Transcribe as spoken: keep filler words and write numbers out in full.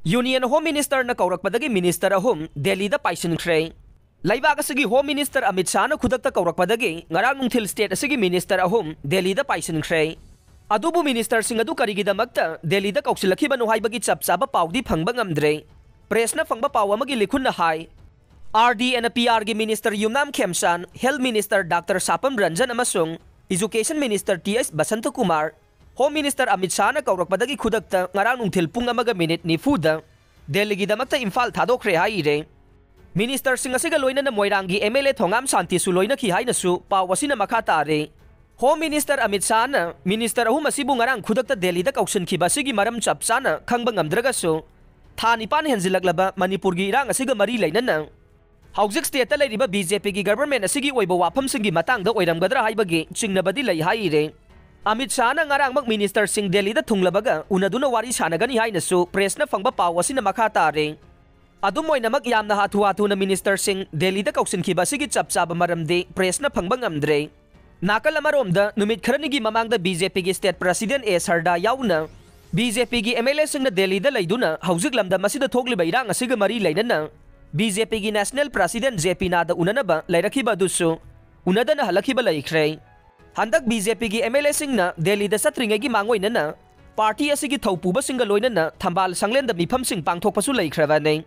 Union Home Ministerꯅ ꯀꯧꯔꯛꯄꯗꯒꯤ minister ꯑꯍꯨꯝ ꯗꯦꯜꯂꯤꯗ ꯄꯥꯏꯁꯤꯟꯈ꯭ꯔꯦ꯫ ꯂꯩꯕꯥꯛ ꯑꯁꯤꯒꯤ Home Minister ꯑꯃꯤꯠ ꯁꯥꯍꯅ ꯈꯨꯗꯛꯇ ꯀꯧꯔꯛꯄꯗꯒꯤ ꯉꯔꯥꯡ ꯅꯨꯡꯊꯤꯜ state ꯑꯁꯤꯒꯤ minister ꯑꯍꯨꯝ ꯗꯦꯜꯂꯤꯗ ꯄꯥꯏꯁꯤꯟꯈ꯭ꯔꯦ꯫ ꯑꯗꯨꯕꯨ ministerꯁꯤꯡ ꯑꯗꯨ ꯀꯔꯤꯒꯤꯗꯃꯛꯇ ꯗꯦꯜꯂꯤꯗ ꯀꯧꯁꯤꯜꯂꯛꯈꯤꯕꯅꯣ ꯍꯥꯏꯕꯒꯤ ꯆꯞ ꯆꯥꯕ ꯄꯥꯎꯗꯤ ꯐꯪꯕ ꯉꯝꯗ꯭ꯔꯦ꯫ Pressꯅ ꯐꯪꯕ ꯄꯥꯎ ꯑꯃꯒꯤ ꯂꯤꯈꯨꯟꯅ ꯍꯥꯏ, RD and PRꯒꯤ minister Yumnam ꯈꯦꯝꯆꯥꯟ, health minister Doctor ꯁꯥꯄꯝ Ranjan ꯑꯃꯁꯨꯡ education minister T H Basanta Kumar, Home Minister Amit ꯁꯥꯍꯅ ꯀꯧꯔꯛꯄꯗꯒꯤ ꯈꯨꯗꯛꯇ ꯉꯔꯥꯡ ꯅꯨꯡꯊꯤꯜ ꯄꯨꯡ ꯑꯃꯒ minute ꯅꯤꯐꯨꯗ ꯗꯦꯜꯂꯤꯒꯤꯗꯃꯛꯇ ꯏꯝꯐꯥꯜ ꯊꯥꯗꯣꯛꯈ꯭ꯔꯦ ꯍꯥꯏꯔꯦ꯫ Ministerꯁꯤꯡ ꯑꯁꯤꯒ ꯂꯣꯏꯅꯅ ꯃꯣꯏꯔꯥꯡꯒꯤ MLA ꯊꯣꯉꯥꯝ ꯁꯥꯟꯇꯤꯁꯨ ꯂꯣꯏꯅꯈꯤ ꯍꯥꯏꯅꯁꯨ ꯄꯥꯎ ꯑꯁꯤꯅ ꯃꯈꯥ ꯇꯥꯔꯦ꯫ Home Minister ꯑꯃꯤꯠ ꯁꯥꯍꯅ minister ꯑꯍꯨꯝ ꯑꯁꯤꯕꯨ ꯉꯔꯥꯡ ꯈꯨꯗꯛꯇ ꯗꯦꯜꯂꯤꯗ ꯀꯧꯁꯤꯟꯈꯤꯕ ꯑꯁꯤꯒꯤ ꯃꯔꯝ ꯆꯞ ꯆꯥꯅ ꯈꯪꯕ ꯉꯝꯗ꯭ꯔꯒꯁꯨ, ꯊꯥ ꯅꯤꯄꯥꯟ ꯍꯦꯟꯖꯤꯜꯂꯛꯂꯕ ꯃꯅꯤꯄꯨꯔꯒꯤ ꯏꯔꯥꯡ ꯑꯁꯤꯒ ꯃꯔꯤ ꯂꯩꯅꯅ ꯍꯧꯖꯤꯛ stateꯇ ꯂꯩꯔꯤꯕ BJPꯒꯤ government ꯑꯁꯤꯒꯤ ꯑꯣꯏꯕ ꯋꯥꯐꯝꯁꯤꯡꯒꯤ ꯃꯇꯥꯡꯗ ꯑꯣꯏꯔꯝꯒꯗ꯭ꯔꯥ ꯍꯥꯏꯕꯒꯤ ꯆꯤꯡꯅꯕꯗꯤ ꯂꯩ ꯍꯥꯏꯔꯦ꯫ ꯑꯃꯤꯠ ꯁꯥꯍꯅ ꯉꯔꯥꯡꯃꯛ ministerꯁꯤꯡ ꯗꯦꯜꯂꯤꯗ ꯊꯨꯡꯂꯕꯒ ꯎꯅꯗꯨꯅ ꯋꯥꯔꯤ ꯁꯥꯟꯅꯒꯅꯤ ꯍꯥꯏꯅꯁꯨ pressꯅ ꯐꯪꯕ ꯄꯥꯎ ꯑꯁꯤꯅ ꯃꯈꯥ ꯇꯥꯔꯦ꯫ ꯑꯗꯨꯝ ꯑꯣꯏꯅꯃꯛ, ꯌꯥꯝꯅ ꯍꯥꯊꯨ ꯍꯥꯊꯨꯅ ministerꯁꯤꯡ ꯗꯦꯜꯂꯤꯗ ꯀꯧꯁꯤꯟꯈꯤꯕ ꯑꯁꯤꯒꯤ ꯆꯞ ꯆꯥꯕ ꯃꯔꯝꯗꯤ pressꯅ ꯐꯪꯕ ꯉꯝꯗ꯭ꯔꯦ꯫ ꯅꯥꯀꯜ ꯑꯃꯔꯣꯝꯗ, ꯅꯨꯃꯤꯠ ꯈꯔꯅꯤꯒꯤ ꯃꯃꯥꯡꯗ BJPꯒꯤ state president ꯑꯦ ꯁꯔꯗꯥ ꯌꯥꯎꯅ BJPꯒꯤ MLAꯁꯤꯡꯅ ꯗꯦꯜꯂꯤꯗ ꯂꯩꯗꯨꯅ ꯍꯧꯖꯤꯛ ꯂꯝꯗꯝ ꯑꯁꯤꯗ ꯊꯣꯛꯂꯤꯕ ꯏꯔꯥꯡ ꯑꯁꯤꯒ ꯃꯔꯤ ꯂꯩꯅꯅ BJPꯒꯤ national president JP ꯅꯥꯗ ꯎꯅꯅꯕ ꯂꯩꯔꯛꯈꯤꯕ ꯑꯗꯨꯁꯨ ꯎꯅꯗꯅ ꯍꯜꯂꯛꯈꯤꯕ ꯂꯩꯈ꯭ꯔꯦ꯫ ꯍꯟꯗꯛ BJPꯒꯤ MLAꯁꯤꯡꯅ ꯗꯦꯜꯂꯤꯗ ꯆꯠꯇ꯭ꯔꯤꯉꯩꯒꯤ ꯃꯥꯡꯑꯣꯏꯅꯅ party ꯑꯁꯤꯒꯤ ꯊꯧꯄꯨꯕꯁꯤꯡꯒ ꯂꯣꯏꯅꯅ ꯊꯝꯕꯥꯜ ꯁꯪꯂꯦꯟꯗ ꯃꯤꯐꯝꯁꯤꯡ ꯄꯥꯡꯊꯣꯛꯄꯁꯨ ꯂꯩꯈ꯭ꯔꯕꯅꯤ꯫